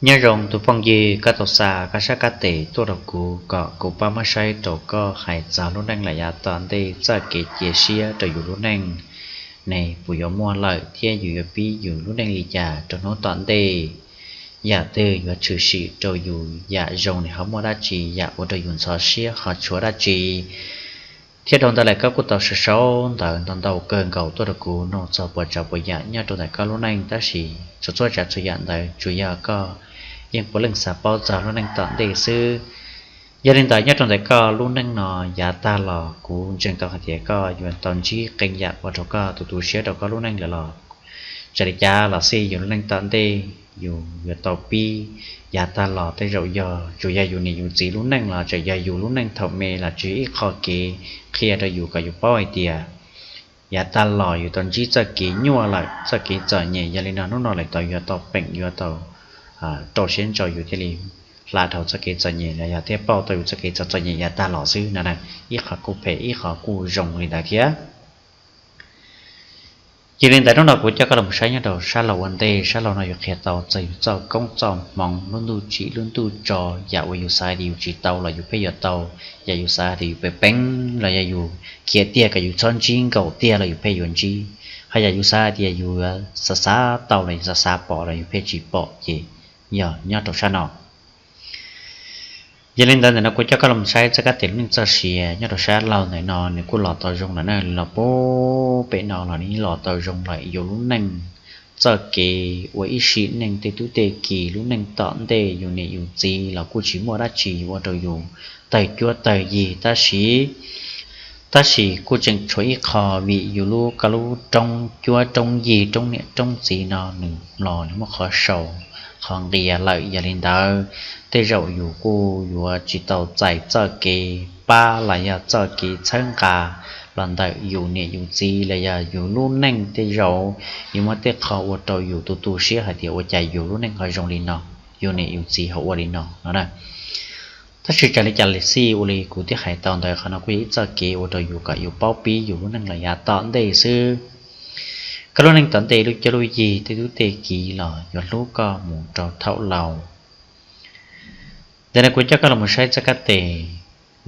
Nyob zoo tus phooj ywg, koj tau xa koj sab kab tes tuaj rau kuv kom kuv pab muab saib rau koj hais txog lub neej lawm yav tom ntej, txoj kev cia siab rau yus lub neej ne puas yuav muaj lawm thiab yus yuav pib yus lub neej li cas rau hnub tom ntej. Yam twg yuav tshwm sim rau yus, yam zoo ne ho muaj dab tsi, yam ua rau yus ntxhov siab ho tshuav dab tsi. Thiab dhau ntawd lawm koj kuj tau sau sau ntawv ntau ntau kawg nkaus tuaj rau kuv nug txog puas tsav puas yam nyob rau ntawm koj lub neej, tab sis txhua txhua tsav txhua yam ntawd tsuas yog koj yeej puav leej xav paub txog lub neej tom ntej xwb. Yog li ntawd nyob rau ntawm koj lub neej no yav tag los kuv ntseeg tau hais tias koj yuav tau ntsib qee yam ua rau koj tu tu siab rau koj lub neej lawm los tsis li cas los xij, yus lub neej tom ntej yus yuav tau pib yav tag los tej zaum yog tsuas yog yus niam yus txiv lub neej los tseem yog yus lub neej thaum me los tsis ib qho kev qhia rau yus kom yus paub hais tias yav tag los yus tau ntsib txoj kev nyuaj lawm, txoj kev txom nyem. Yog li no hnub no lawm tau yuav tau peem yuav tau rau siab ntso yus thiaj li hla dhau txoj kev txom nyem los yog thiaj pauj tau yus txoj kev txom txom nyem yav tag los xwb no na. Ib qho kuj phem ib qho kuj zoo li ntawd thiab. Yog li ntawd hnub no kuv coj koj los saib nyob rau sab laug ua ntej. Sab laug no yus qhia tau txog yus txoj koob txoj hmoov, lub ntuj tsim lub ntuj tso, yam uas yus xav tias yus tsis tau los yus pheej yuav tau, yam yus xav tias yus pem peev los yog yus khiav tiag kom yus txhob ntsib nkaus tiag los yus pheej yuav ntsib, ho yam yus xav tias yus xav xav tau los yus xav xav pom los yus pheej tsis pom ces yog nyob rau sab no. Yog li ntawd ntawm no kuv coj koj los saib txoj kab tes lub neej txoj sia nyob rau sab laug ntawm no nws kuj los tau zoo lawm na. Los puag pem no los nws los tau zoo lawm. Yus lub neej txoj kev ua ib sim neej tej tub tej ki, lub neej tom ntej yus niam yus txiv los kuj tsis muaj dab tsi ua rau yus tawg cuab tawg yig tab sis tab sis kuj tseem tshuav ib qho vim yus lub, koj lub roob cuab roob yig roob niam roob txiv no nws los nws muaj qhov sau qhov nqia lawm. Yog li ntawd tej zaum yus kuj yuav tsis tau txais txoj kev pab los yog txoj kev txhawb nqa los ntawm yus niam yus txiv los yog yus lub neej. Tej zaum yuav muaj tej qho ua rau yus tu tu siab hais tias ua cas yus lub neej ho zoo li no, yus niam yus txiv ho ua li no no na. Tab sis txawm li cas los xij, ua li kuv twb hais tau ntawd, qhov no kuj yog ib txoj kev ua rau yus kom yus paub pib yus lub neej los yav tom ntej xwb. Koj lub neej tom ntej lub cuab lub yig tej tub tej ki los yuav hlub koj mus rau thaum laus. Ntawm no kuv coj koj los saib txoj kab tes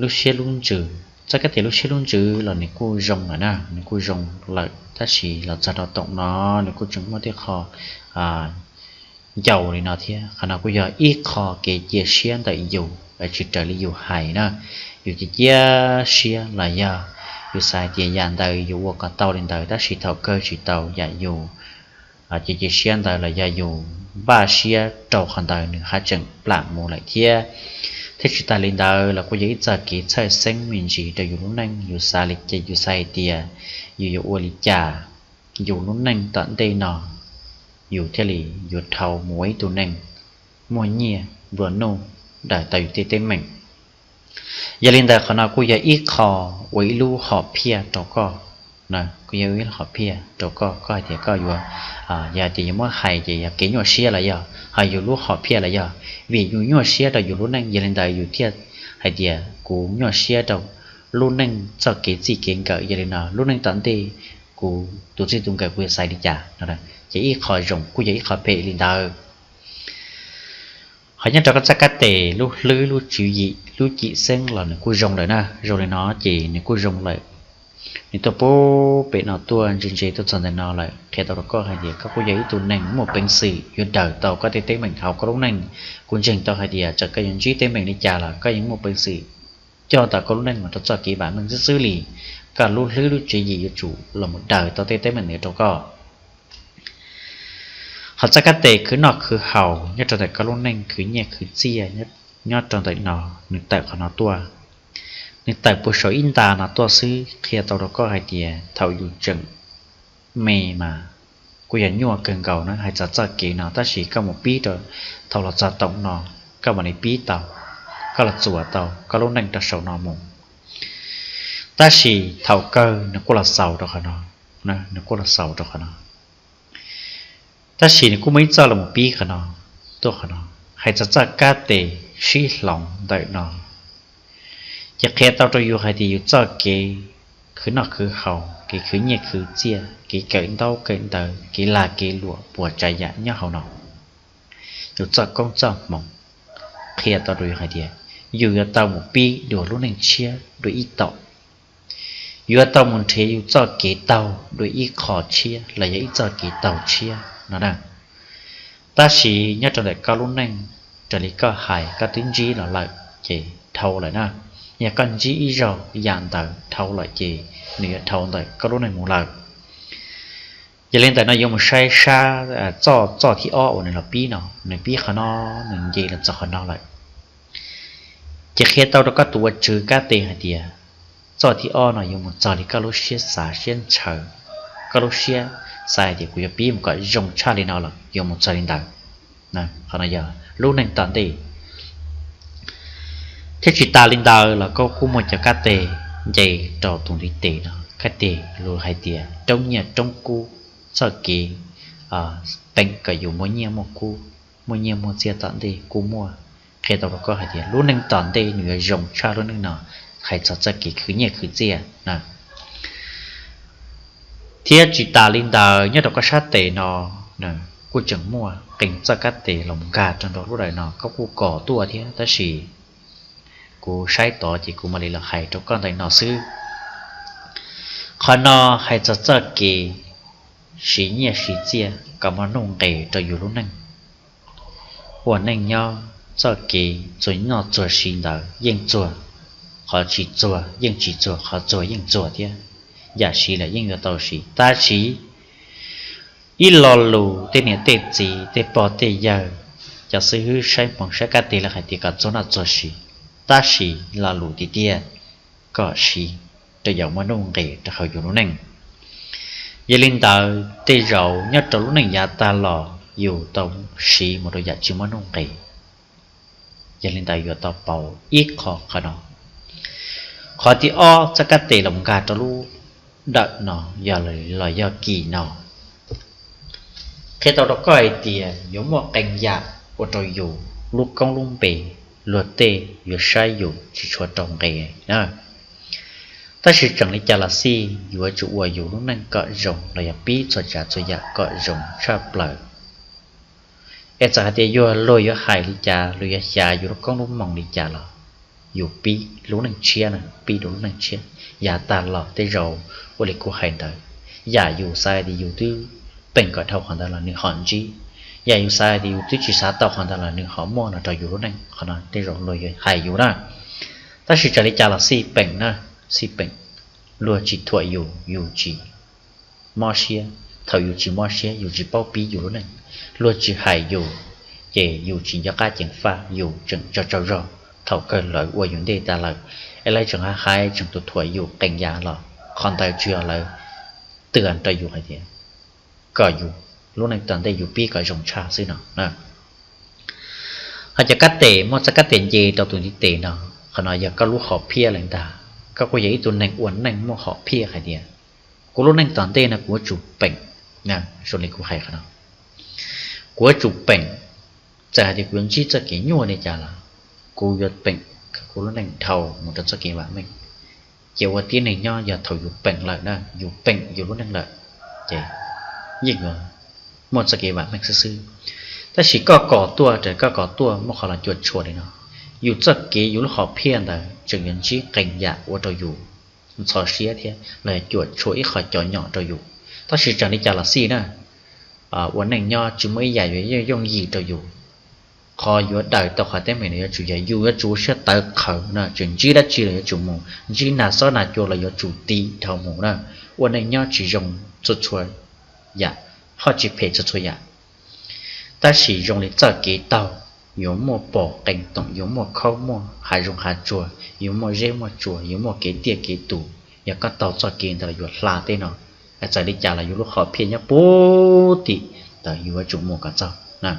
lub siab lub ntsws. Txoj kab tes lub siab lub ntsws los nws kuj zoo lawm na, nws kuj zoo lawm tab sis los txog rau thaum no nws kuj tseem muaj tej qho ncau li no thiab. Qhov no kuj yog ib qho kev cia siab ntawm yus, tsis raws li yus hais na. Yus cia cia siab los yog yus xav hais tias yam ntawd yus ua kom tau li ntawd tab sis thaum kawg tsis tau yam yus cia cia siab ntawd los yog yus npaj siab rau qhov ntawd nws haj tseem plam mus lawm thiab. Thiab tsis tas li ntawd los kuj yog ib txoj kev txhawj xeeb me ntsis rau yus lub neej, yus xav li cas, yus xav hais tias yus yuav ua li cas yus lub neej tom ntej no yus thiaj li yuav dhau mus ua ib tug neeg muaj nyiaj nplua nuj daws tau yus tej teeb meem. Yog li ntawd qhov no kuj yog ib qho ua ib lub hom phiaj rau koj, kuj yog ib lub hom phiaj rau koj, koj hais tias koj yuav, yog tias yuav muab hais ces yog kev nyuaj siab los yog, ho yus lub hom phiaj los yog, vim yus nyuaj siab rau yus lub neej yog li ntawd yus thiaj hais tias kuv nyuaj siab rau lub neej txoj kev txij kev nkawm. Yog li no lub neej tom ntej kuv tus txij tus nkawm kuv yuav xaiv li cas no. Ces ib qho zoo kuj yog ib qho phem li ntawd. Ho nyob rau koj txoj kab tes lub hlwb lub tswv yim lub cim xeeb los nws kuj zoo lawm na. Zoo li no ces nws kuj zoo lawm. Nws tuaj puag pem no tuaj ntse ntse tuaj txog ntawm no lawm qhia tau rau koj hais tias koj kuj yog ib tug neeg muaj peev xwm yuav daws tau koj tej teeb meem hauv koj lub neej. Kuv ntseeg tau hais tias txawm koj yuav ntsib teeb meem li cas los koj yeej muaj peev xwm coj tau koj lub neej mus rau txoj kev vam meej xwb xwb li. Koj lub hlwb lub tswv yim yuav tsum los mus daws tau tej teeb meem ntawd rau koj. Ho txoj kab tes khwv noj khwv haus nyob rau ntawm koj lub neej, khwv nyiaj khwv txiaj nyob rau ntawm no, nws tawm qhov no tuaj. Nws tawm puag saum ib nta no tuaj xwb qhia tau rau koj hais tias thaum yus tseem me mas kuj yog nyuaj kawg nkaus na hais txog txoj kev no, tab sis koj mus pib rau thaum los txog thaum no, koj mam li pib tau, koj los txuas tau koj lub neej rau saum no mus. Tab sis thaum kawg nws kuj los xaus rau qhov no, nws kuj los xaus rau qhov no. Tab sis nws kuj muaj ib txoj los mus pib qhov no, tuaj qhov no, hais txog txoj kab tes sib hloov ntawm no, ces qhia tau rau yus hais tias yus txoj kev khwv noj khwv haus, kev khwv nyiaj khwv txiaj, kev kawm ntaub kawm ntawv, kev lag kev luam puas tsav yam nyob hauv no. yus txoj koob txoj hmoov, qhia tau rau yus hais tias yus yuav tau mus pib dua lub neej tshiab dua ib tom, yuav tau mus nrhiav yus txoj kev taug dua ib qho tshiab los yog ib txoj kev taug tshiab no na. Tab sis nyob rau ntawm koj lub neej, raws li koj hais koj twb ntsib los lawm ces dhau lawm na. Yog koj ntsib ib zaug yam ntawd dhau lawm ces nws yuav dhau ntawm koj lub neej mus lawm. Yog li ntawd no yuav mus saib sab txoj, txoj thib ob uas nws los pib no, nws pib qhov no, nws nce los txog qhov no lawm. Ces qhia tau rau koj tus ua tswv kab tes hais tias txoj thib ob no yuav mus txog li koj lub siab xav siab ntshaw, koj lub siab xav hais tias kuv yuav pib mus kom zoo tshaj li no los yuav mus txog li ntawd. Qhov no yog lub neej tom ntej. Thiab tsis tas li ntawd los koj kuj muaj cov kab tes nce rau tus ntiv tes no, kab tes lus hais tias roob nyiaj roob kub, txoj kev teev kom yus muaj nyiaj muaj kub, muaj nyiaj muaj txiaj tom ntej kuj muaj. Qhia tau rau koj hais tias lub neej tom ntej nws yuav zoo tshaj lub neej no, hais txog txoj kev khwv nyiaj khwv txiaj na. Thiab tsis tas li ntawd nyob rau koj sab tes no, kuj tseem muaj qee txoj kab tes los nkag rau nraum lub dawm no, koj kuj kos tuaj thiab, tab sis kuv saib tod ces kuv mam li los hais rau koj ntawm no xwb. Qhov no hais txog txoj kev siv nyiaj siv txiaj kom muaj nuj nqis rau yus lub neej. Ua neej nyob txoj kev txuag noj txuag siv ntawd yeej txuag, qhov tsis txuag yeej tsis txuag, qhov txuag yeej txuag thiab. Yam siv lawm yeej yuav tau siv, tab sis ib lo lus tej niam tej txiv tej pog tej yawg, cov xib hwb saib hmoov saib kab tes lawv hais tias kom txuag noj txuag siv, tab sis lo lus tiag tiag kom siv rau yam muaj nuj nqis rau hauv yus lub neej. Yog li ntawd tej zaum nyob rau lub neej yav tag los yus tau siv mus rau yam tsis muaj nuj nqis. Yog li ntawd yuav tau pauv ib qho qhov no. Qhov thib ob txoj kab tes los nkag rau lub dawm no yog los yog kis no, qhia tau rau koj hais tias yuav muaj qee yam ua rau yus lub koob lub npe luag tej yuav saib yus tsis tshua rau nqe na. Tab sis tseem li cas los xij yuav tsum ua yus lub neej kom zoo los yog pib txhua tsav txhua yam kom zoo tshaj plaws. Es txawm hais tias yog luag yuav hais li cas, luag yuav xyav yus lub koob lub moo li cas los yus pib lub neej tshiab na, pib dua lub neej tshiab. Yav tag los tej zaum ua li kuv hais ntawd, yam yus xav hais tias yus twb peem kom dhau qhov ntawd los nws ho ntsib, yam yus xav hais tias yus twb tsis xav tau qhov ntawd los nws ho muaj no rau yus lub neej. Qhov no tej zaum luag yuav hais yus na. Tab sis txawm li cas los xij peem na, xij peem, luag tsis thuam yus, yus tsis mob siab. Thaum yus tsis mob siab yus tsis paub pib yus lub neej, luag tsis hais yus, ces yus tsis nco qab ceev faj, yus tseem tsaug tsaug zog. Thaum kawg lawv ua yus ntej tas lawm, es lawv tseem hais hais tseem tus thuam yus qee yav los qhov ntawd tsuas yog lawv twb rau yus hais tias kom yus lub neej tom ntej yus pib kom zoo tshaj xwb no. Ho cov kab tes, muaj txoj kab tes nce rau tus ntiv tes no, qhov no yog koj lub hom phiaj lawm ntag. Koj kuj yog ib tug neeg ua neej muaj hom phiaj hais tias kuv lub neej tom ntej no kuv yuav tsum peem, zoo li kuv hais qhov no, kuv yuav tsum peem. Txawm hais tias kuv yuav ntsib txoj kev nyuaj li cas los kuv yuav peem kom kuv lub neej dhau mus rau txoj kev vam meej. Ces ua tib neeg nyob yog thaum yus peem lawm na, yus peem yus lub neej lawm, ces yeej yuav muaj txoj kev vam meej xwb xwb. Tab sis koj kos tuaj, raws koj kos tuaj muaj qhov los cuam tshuam li no, yus txoj kev yus lub hom phiaj ntawd tseem yuav ntsib qee yam ua rau yus ntxhov siab thiab los yog cuam tshuam ib qho cov nyom rau yus. Tab sis tseem li cas los xij na, ua neej nyob tsis muaj ib yam yuav yooj yim rau yus. Qhov yuav daws tau qhov teeb meem no yuav tsum yog yus yuav tsum ua siab tawv qhawv na, tseem ntsib dab tsi los yuav tsum mus, ntsib nag xob nag cua los yuav tsum tiv dhau mus na. Ua neej nyob tsis zoo txhua txhua yam, ho tsis phem txhua txhua yam. Tab sis zoo li txoj kev taug, yuav muaj pom qee toom, yuav muaj khaub muaj hav zoov hav tsuag, yuav muaj zeb muaj tsua, yuav muaj kev tiaj kev tus. Yog koj taug txoj kev ntawd los yuav hla tej no. Txawm li cas los yus lub hom phiaj nyob puag tim ntawd yuav tsum mus kom txog na.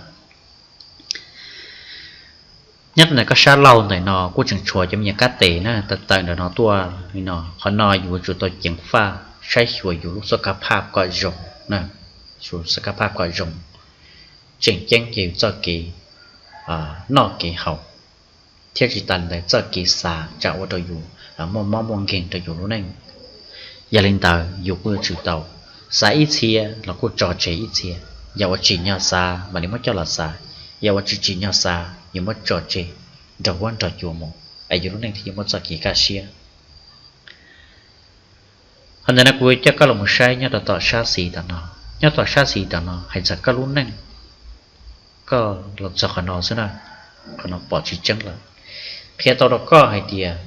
Nyob rau ntawm koj sab laug ntawm no kuj tseem tshuav cov me nyuam kab tes na, tawm tawm ntawm no tuaj li no. Qhov no yus yuav tsum tau ceev faj saib xyuas yus lub xub kab phaj kom zoo na, yus xub kab phaj kom zoo. Tseem ceeb ces yus txoj kev noj kev haus thiab tsis tas li ntawd txoj kev xav tsam ua rau yus muaj mob muaj nkeeg rau yus lub neej. Yog li ntawd yus kuj yuav tsum tau xav ib txhia los kuj tso tseg ib txhia, yam uas tsim nyog xav mam li muab coj los xav, yog ua tsis tsim nyog xav, yuav muab tso tseg nrog huab nrog cua mus, es yus lub neej thiaj yuav muaj txoj kev kaj siab. Qhov ntawd no kuv coj koj los mus saib nyob rau tom sab xis tom no. Nyob tom sab xis tom no hais txog koj lub neej, koj los txog qhov no xwb na, qhov no pom tsis tseeb lawm. Qhia tau rau koj hais tias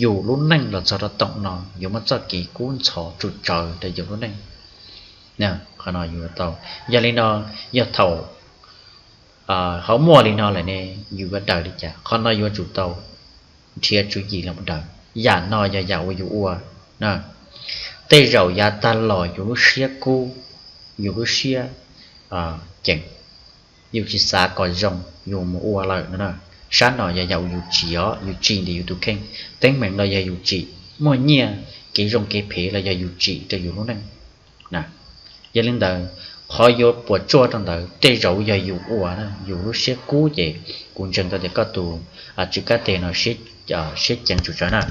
yus lub neej los txog rau tom no yuav muaj txoj kev kub ntxhov tsum tsawv rau yus lub neej. Qhov no yus tau, yog li no, yog thaum ho muaj li no lawm ne, yus yuav daws li cas? Qhov no yuav tsum tau nrhiav tswv yim los daws. Yam no yog yam uas yus ua na, tej zaum yav tag los yus lub siab kub, yus lub siab ceem, yus tsis xav kom zoo yus mus ua lawm no na. Sab no yog yam uas yus tsim os, yus tsim ntawm yus tus kheej. Teeb meem los yog yus tsim, muaj nyiaj, kev zoo kev phem los yog yus tsim rau yus lub neej. Yog li ntawd, qhov yuav puas tsuaj rau ntawd tej zaum yog yus ua na, yus lub siab kub ces kuv ntseeg tau tias koj tus tswv kab tes no siab ceev tsum tsawv na,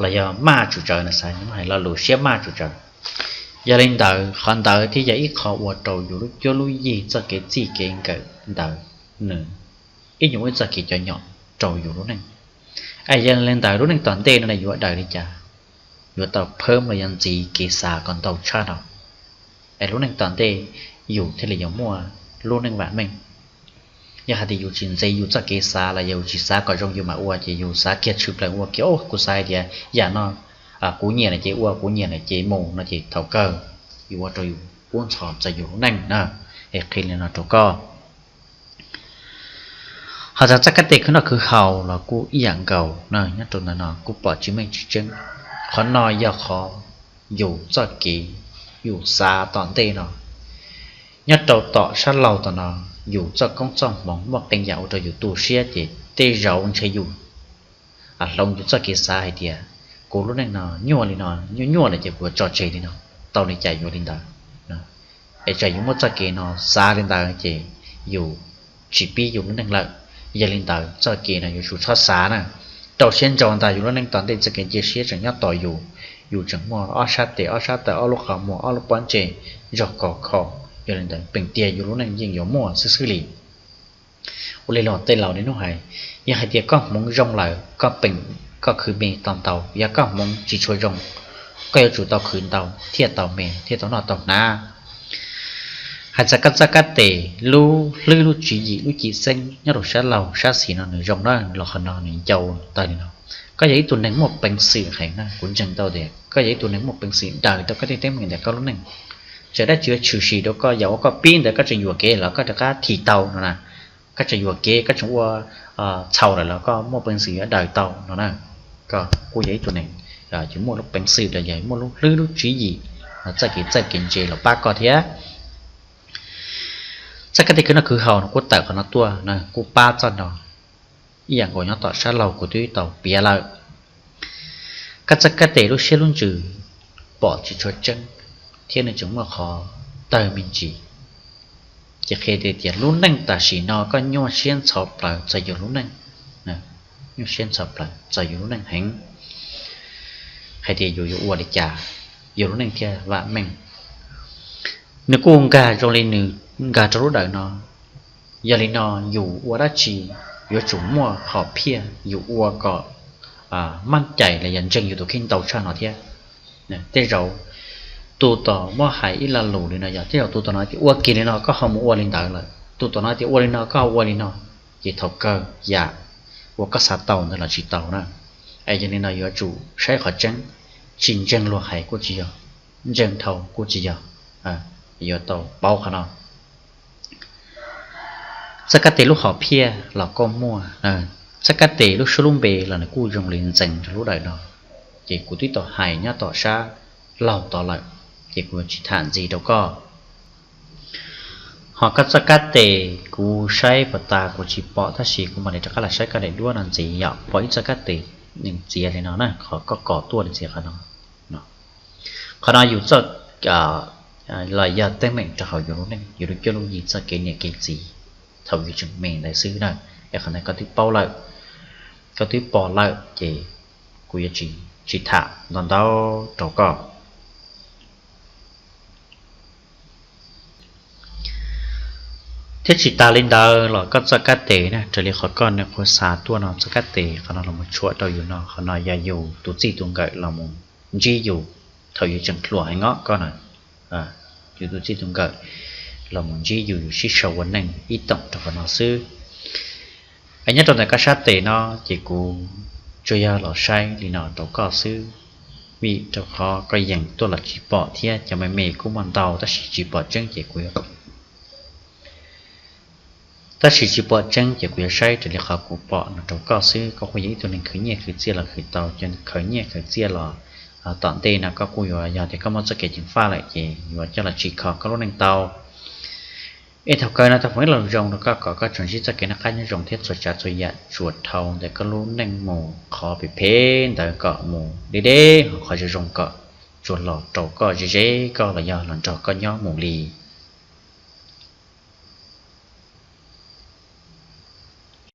los yog maj tsum tsawv na, xav muab hais lo lus siab maj tsum tsawv. Yog li ntawd qhov ntawd thiaj yog ib qho ua rau yus lub cuab lub yig txoj kev txij kev nkawm ntawd nws ib nyuag ua ib txoj kev cov nyom rau yus lub neej. Es yog li ntawd lub neej tom ntej no yuav daws li cas? Yuav tau phawb los yog ntxiv kev xav kom ntau tshaj no, es lub neej tom ntej yus thiaj li yuav muaj lub neej vam meej. Yog hais tias yus tsis ntxiv yus txoj kev xav los yog yus tsis xav kom zoo yus mam ua, ces yus xav kiag tshwm plaws ua kiag, o, kuv xav hais tias yam no kuv nyiam lawm ces ua, kuv nyiam lawm ces mus no ces thaum kawg yuav ua rau yus kub ntxhov txog yus lub neej na. Es qhia li no rau koj. Ho txog txoj kab tes khwv noj khwv haus los kuj ib yam nkaus na, nyob rau ntawm no kuj pom tsis meej tsis tseeb. Qhov no yog qhov yus txoj kev yus xav tom ntej no. Nyob rau tom sab laug tom no, yus txoj koob txoj hmoov muaj qee yam ua rau yus tu siab ces tej zaum ntshe yus hloov yus txoj kev xav hais tias kuv lub neej no nyuaj li no, nyuaj nyuaj lawm ces kuv yuav tso tseg li no, tau li cas yuav li ntawd. Es tsam yus muaj txoj kev no xav li ntawd ces yus tsis pib yus lub neej lawm. Yog li ntawd txoj kev no yuav tsum txhob xav na. Rau siab ntso ntag, yus lub neej tom ntej txoj kev cia siab tseem nyob tos yus, yus tseem muaj ob sab tes ob sab taw ob lub qhov muag ob lub pob ntseg zog kos kho. Yog li ntawd peem tiag yus lub neej yeej yuav muaj xwb xwb li. Ua li los tej laus niaj hnub hais, yog hais tias koj hmoov zoo lawm koj peem, koj khwv me tau ntau, yog koj hmoov tsis tshua zoo, koj yuav tsum tau khwv ntau thiaj tau me thiaj tau noj tau hnav. Hais txog koj txoj kab tes, lub hlwb lub tswv yim lub cim xeeb nyob rau sab laug sab xis no nws zoo na, los qhov no nws ncau tawg li no. Koj yog ib tug neeg muaj peev xwm heev na, kuv ntseeg tau tias koj yog ib tug neeg muaj peev xwm daws tau koj tej teeb meem ntawm koj lub neej. Txawm dab tsi yuav tshwm sim rau koj, yam uas koj pib ntawd koj tseem yuam kev los koj rov qab thim tau no na. Koj tseem yuam kev, koj tseem ua txhaum lawm los koj muaj peev xwm yuav daws tau no na. Koj kuj yog ib tug neeg yuav muaj lub peev xwm los yog muaj lub hlwb lub tswv yim, txoj kev txawj kev ntse los pab koj thiab. Txoj kab tes khwv noj khwv haus no kuj tawm qhov no tuaj na, kuj pab txoj no ib yam nkaus nyob tom sab laug kuv twb tau piav lawm. Koj txoj kab tes lub siab lub ntsws pom tsis tshua tseeb thiab nws tseem muaj qhov tawg me ntsis, ces qhia tias lub neej tam sim no koj nyuaj siab ntxhov plaws txog yus lub neej, nyuaj siab ntxhov plaws txog yus lub neej heev, hais tias yus yuav ua li cas yus lub neej thiaj vam meej. Nws kuj nkag zoo li nws nkag rau lub dawm no. Yog li no yus ua dab tsi yuav tsum muaj hom phiaj, yus ua kom maj cais los yog ntseeg yus tus kheej ntau tshaj no thiab. Tej zaum tus tom muab hais ib lo lus li no, yog tej zaum tus tom no tias ua kiag li no koj ho mus ua li ntawd lawm, tus tom no tias ua li no koj ho ua li no, ces thaum kawg yam uas koj xav tau ntawd los tsis tau na. Es yog li no yuav tsum saib qhov tseeb, tsis ntseeg luag hais kuj tsis yog, ntseeg dhau kuj tsis yog, yuav tau paub qhov no. Txoj kab tes lub hom phiaj los koj muaj, txoj kab tes lub suab lub npe los nws kuj zoo li ntxeev rau lub dawm no, ces kuv twb tau hais nyob tom sab laug tod lawm, ces kuv yuav tsis tham ntxiv rau koj. Ho koj txoj kab tes kuv saib puas tas kuv tsis pom, tab sis kuv mam li rov qab los saib koj daim duab no ntxiv, yog pom ib txoj kab tes nws txiav li no na, qhov koj kos tuaj li txiav qhov no. Qhov no yus txoj, los yog teeb meem rau hauv yus lub neej, yus lub cuab lub yig, txoj kev niam kev txiv thaum yus tseem me ntawd xwb na. Es qhov ntawd koj twb paub lawm, koj twb pom lawm, ces kuv yuav tsis, tsis tham ntau ntau rau koj. Thiab tsis tas li ntawd los koj txoj kab tes na, raws li qhov koj nws qhuav xa tuaj no, txoj kab tes qhov no los mus tshuam rau yus no, qhov no yog yus tus txij tus nkawm los mus ntsib yus thaum yus tseem hluas heev os koj na. Yus tus txij tus nkawm los mus ntsib yus, yus sib sau ua neej ib toom rau qhov no xwb. Es nyob rau ntawm koj sab tes no ces kuv tsuas yog los saib li no rau koj xwb, vim rau qhov koj yeem tuaj los tsis pom thiab, cov me me kuj muaj ntau tab sis tsis pom tseeb ces kuv tab sis tsis pom tseeb ces kuv yuav saib raws li qhov kuv pom no rau koj xwb. Koj kuj yog ib tug neeg khwv nyiaj khwv txiaj los khwv tau, ces khwv nyiaj khwv txiaj los tom ntej no koj kuj yuav, yog tias koj muaj txoj kev ceev faj lawm ces yuav coj los tsim kho koj lub neej tau. Es thaum kawg no tau foom ib lo lus zoo rau koj kom koj tsuas ntsib txoj kev noj qab nyob zoo thiab txhua tsav txhua yam tsuas dhau ntawm koj lub neej mus, qhov phem phem ntawd kom mus deb deb, ho qhov zoo zoo kom tsuas los rau koj ze ze koj los yog los nrog koj nyob mus li.